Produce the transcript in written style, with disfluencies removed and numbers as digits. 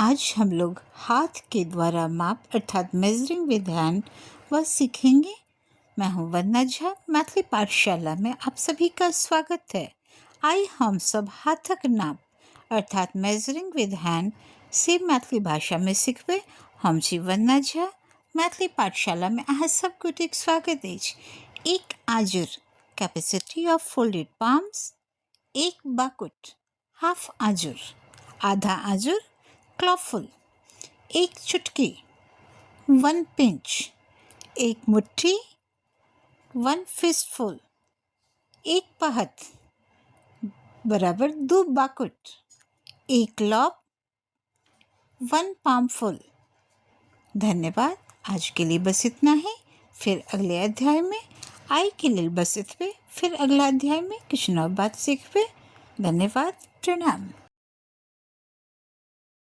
आज हम लोग हाथ के द्वारा माप अर्थात मेजरिंग विद हैंड वह सीखेंगे। मैं हूं वंदना झा, मैथिली पाठशाला में आप सभी का स्वागत है। आइ हम सब हाथक नाप अर्थात मेजरिंग विद हैंड से मैथिली भाषा में सिखबै। हम छी वंदना झा, मैथिली पाठशाला में अहाँ सब गोटेक स्वागत अछि। एक आजुर, कैपेसिटी ऑफ फोल्डेड पाम्स, एक बाकुट, हाफ आजुर, आधा आजुर, क्लॉफुल, एक चुटकी, वन पिंच, एक मुट्ठी, वन फिस्टफुल, एक पहत बराबर दो बाकुट, एक लॉप, वन पामफुल। धन्यवाद। आज के लिए बस इतना ही। फिर अगले अध्याय में, आइ के लेल बस एतबे, फिर अगला अध्याय में किछु नव बात सीखबै। धन्यवाद, प्रणाम।